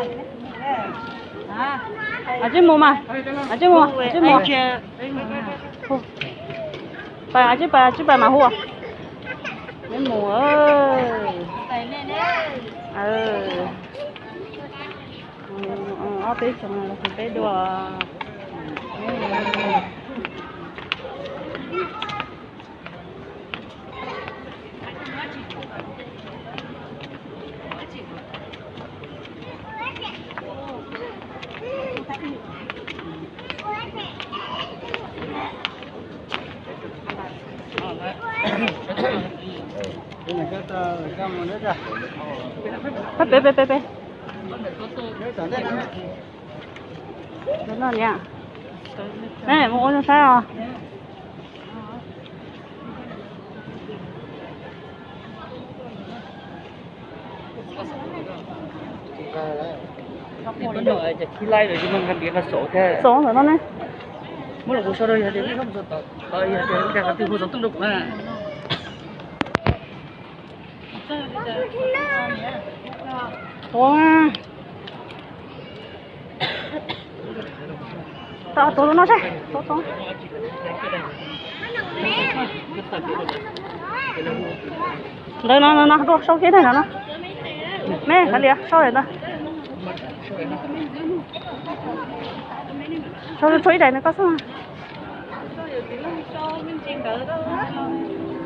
Aws, tsij mus mas, aws, tsij mus, tsij mus. Pais, aws, tsij pais, tsij pais mas hu. Neb mus. Ob peb xyoo los peb dua. Peb, peb, peb, peb. No niam, ne mus ua zoo saib os. Xov ntawm no ne. Ua, tau tus no seb, tus, tus. Ntawd no, no, no, sau kiag ntawm no. Me, kav liam, sau ntawm no. Sau tshuav ib daim no koj xwb.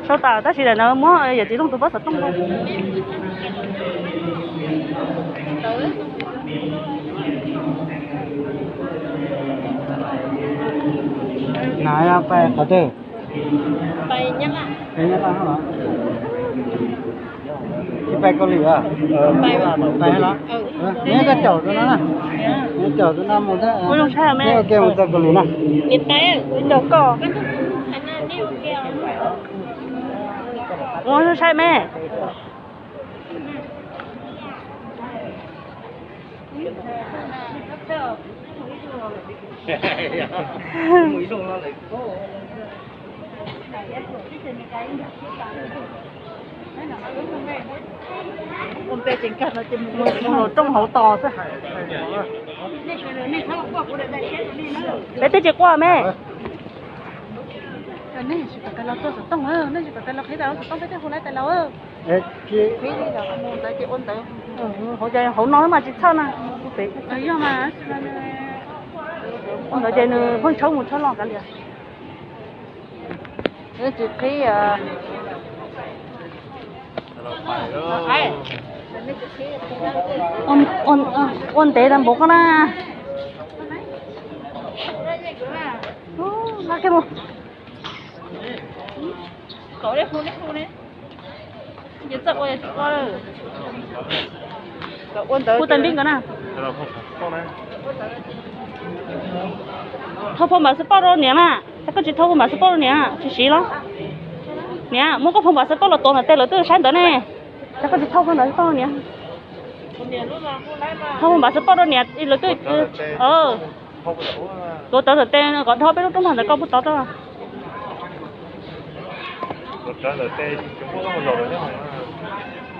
Sau tas tab sis daim no muab yawm txiv Looj tus pob xov tooj rau. Nas pais qhov twg? Pais Nyab Laj. Pais Kaus Lim os? Pais los? Neb koj caum tus no na. Neb caum tus no mus thiab. Ua zoo saib me. Neb ua ke mus txog Kaus Lim na. Niam tais, ua zoo koj. Ua zoo saib me. Mus rooj hauv tos xwb. Peb twb tsis quaj me. Nej tsis kom tais laus tuaj xov tooj, nej tsis kom tais laus qhib tais laus xov tooj, peb twb hu lawv tais laus. Qhib mus ntawd ces ua ntawd. Hauv no mas tsis txhawj na. Yog mas, ua ntawd ces nws pheej tshawb mus tshawb los kav liam. Tsis qhib. Ua ntev tas npaum koj na. Hu tais npib nkawd na. Thauj phau npam xov tooj rau niam na. Cas koj tsis thauj phau npam xov tooj rau niam, tsis siv los? Niam, muab koj phau npam xov tooj los tuav ntawm tes lawv twb saib ntawd ne. Cas koj tsis thauj phau npam xov tooj rau niam? Thauj phau npam xov tooj rau niam lawv twb tuav tawv ntawm tes kom dhau peb lub roob ntawd koj pub tod rau.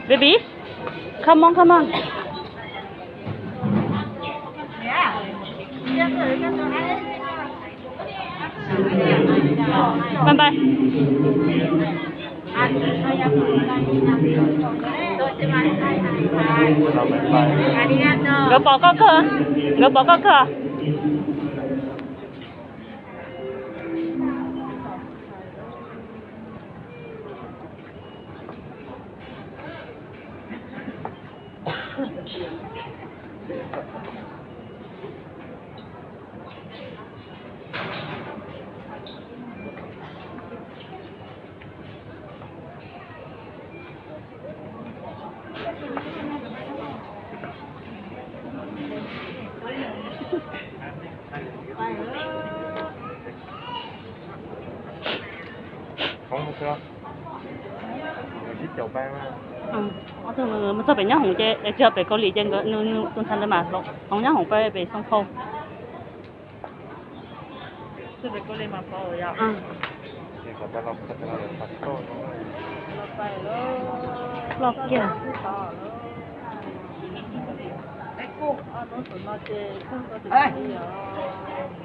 Baby, come on, come on. Bye bye. Nkawd pom koj kawg, nkawd pom koj kawg. Mus txog pem nyob hoom ces tsis yog pem Kaus Lim ces nkawd nws tus ntxhais ntawd mas hloov nyob hoom pem Xoo Khau. Loj kiag. Tus no ces txog tau tus txiv os.